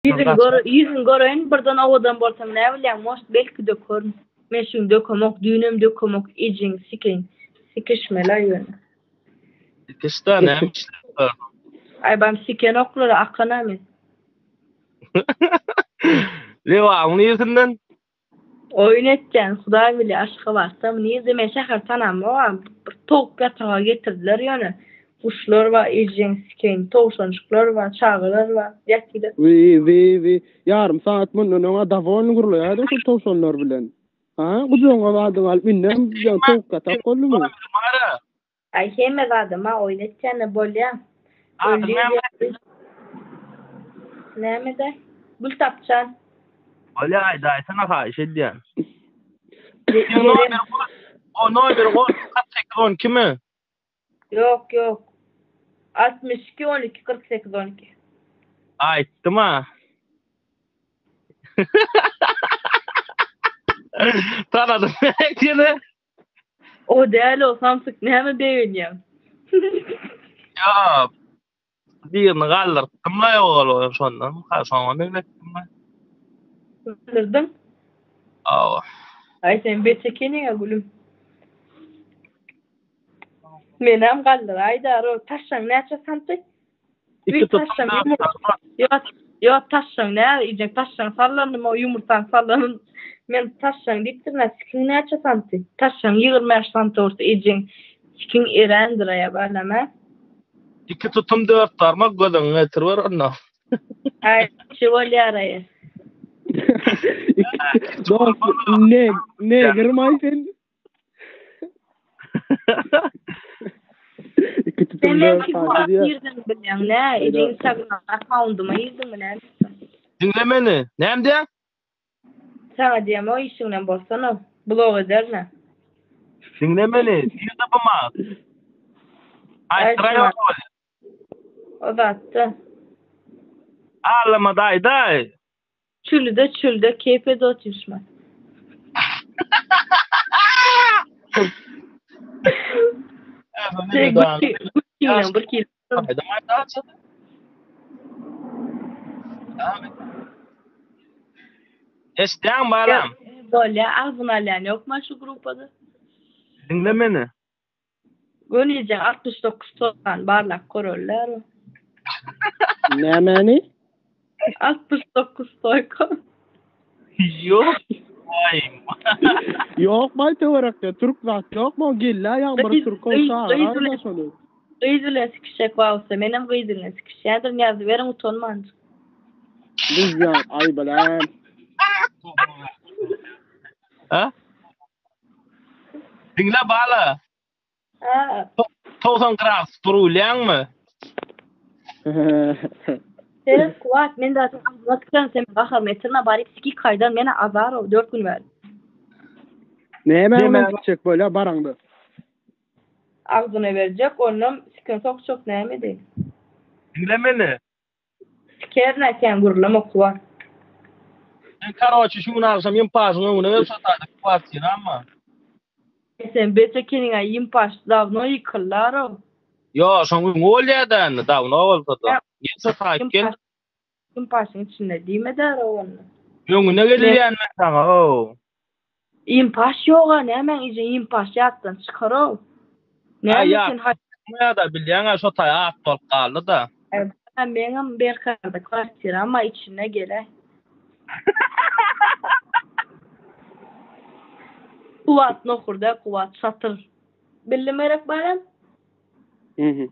Ýüzüňi gör, ýüzüňi göreýin, birden owadan bolsaň näbilýäň, может belki dökerin. Men şu gün dökemok, düýnem dökemok, ejeňi sikeýin. Sikişmeli-aý ýöne. Sikiş-dä, näme işläp ýörsüň? Aý bam sikenoklar-a, akana men. Lebabyň niresinden? Oýun etýän, Hudaý bilýär, Aşgabatdamy, nirde, men şäheri tanamok-a, bir towuk ýataga getirdiler ýöne, guşlar bar, ejeň sikeýin, towşanjyklar bar, çagalar bar, ýatylar. Wiý, wiý, wiý, ýarym sagat mundan öň-ä dowolny gürleýärdiň şol towşanlar bilen. Ha, gujagyňa zadyňy alyp, indem towuk ýatak boldumy? Aý hemme zadam-a oýun etýän-de bolýa. Adyň näme? Näme-dä? Gültapjan. Bolýa aýdaýsana haýyş edýän. Nomer goş. O nomer goş 48 12 mi? Ýok, ýok. 62 12 48 12. Aýtdym-a. Tanadym ýene. O däl o samsyk näme begenýäň. Ýok. Birini galdyrypdym-la ýogaly şondan ha şoňa meňzetdim-la. Galdyrdyň? Hawa. Aý sen bet ekeniň-ä gülüm. Menem galdyraýdar o taşşaň näçe santy? Iki tutum Ýok, ýok taşşaň nä, iýjek taşşaň sallandym, o ýumurtaň sallandym. Men taşşaň diýipdirin-ä, sikiň näçe santy? Taşşaň 25 santy bolsa ejeň sikiň erändir aýa balam-ä. Iki tutum dört barmak göz öňüňe getiriber onda. Aý, kiçi bolýar aýa. Dost, ne, ne girmaý sen? İki tutum Sen dört belki santy diýýär. Nirden bilýäň, nä? Ejeň Instagram akkaundyma girdiňmi, näme? Diňle meni. Näme diýýäň? Saňa diýem, o işiňden bolsana, blog ederin-ä. Diňle meni. Nirde bu mat? Aýtdyraý bolýar. O zatda. Ağlama daýdaý. Çülde çülde keýp edip otyşma. Bir kilo. Eşitýäňmi balam? Bolýa agzyny alýan ýokma şu gruppada? Diňle meni. Göni ejeň 69 togany barlap görerler. Nämäni? 69 toýka. Ýok. Aý. Ýok baý töwerekde türk zat ýokmy gellä ýagmyr türk ol çagyrar şony. Gyz bilen sikişjek bolsa menem gyz bilen sikişýändirin ýazyberiň utanmanjyk. Gyzýan aý bilen. Ha? Diňle bala. Ha. 90 gradus durulýaňmy? Seret Kuwat men zaten agzyma tükürem sen gaharymy getirme baryp sikik haýdan meni azar o 4 gün bäri. Näme bilen sikjek bolýar baraňda? Agzyna berjek ondan sikin sokjak näme edeýin. Diňle meni. Sikerine sen gürleme Kuwat. Sen karoçi şu gün agşam ýympaşyň öňüne gel şo taýda kwartiramma. Sen bet ekeniňä ýympaş dawno ýykyldarow. Ýo şoň öňi bolýada indi dawno bolsada. Gel şo taýyp gel. Ýympaşyň içinde diýmedärow onda. Öňüne gelýän men saňa ow. Ýympaş ýoga nämäň ejeň ýympaş ýatdan çykarow. Näme sen haý. Ýa-da bilýäň-ä şo taý at bolup galdy-da. Hä meňem Berkararda kwartiram bar içinde geläý. Kuwat nohurda Kuwat şatyr. Bildim gerek balam? Mhm.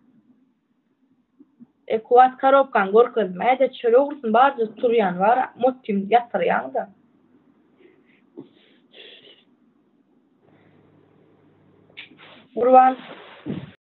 E Kuwat korobkany görkezmäýde çöle gursun barja turýan bar motym ýatyrýaňda. Gurban.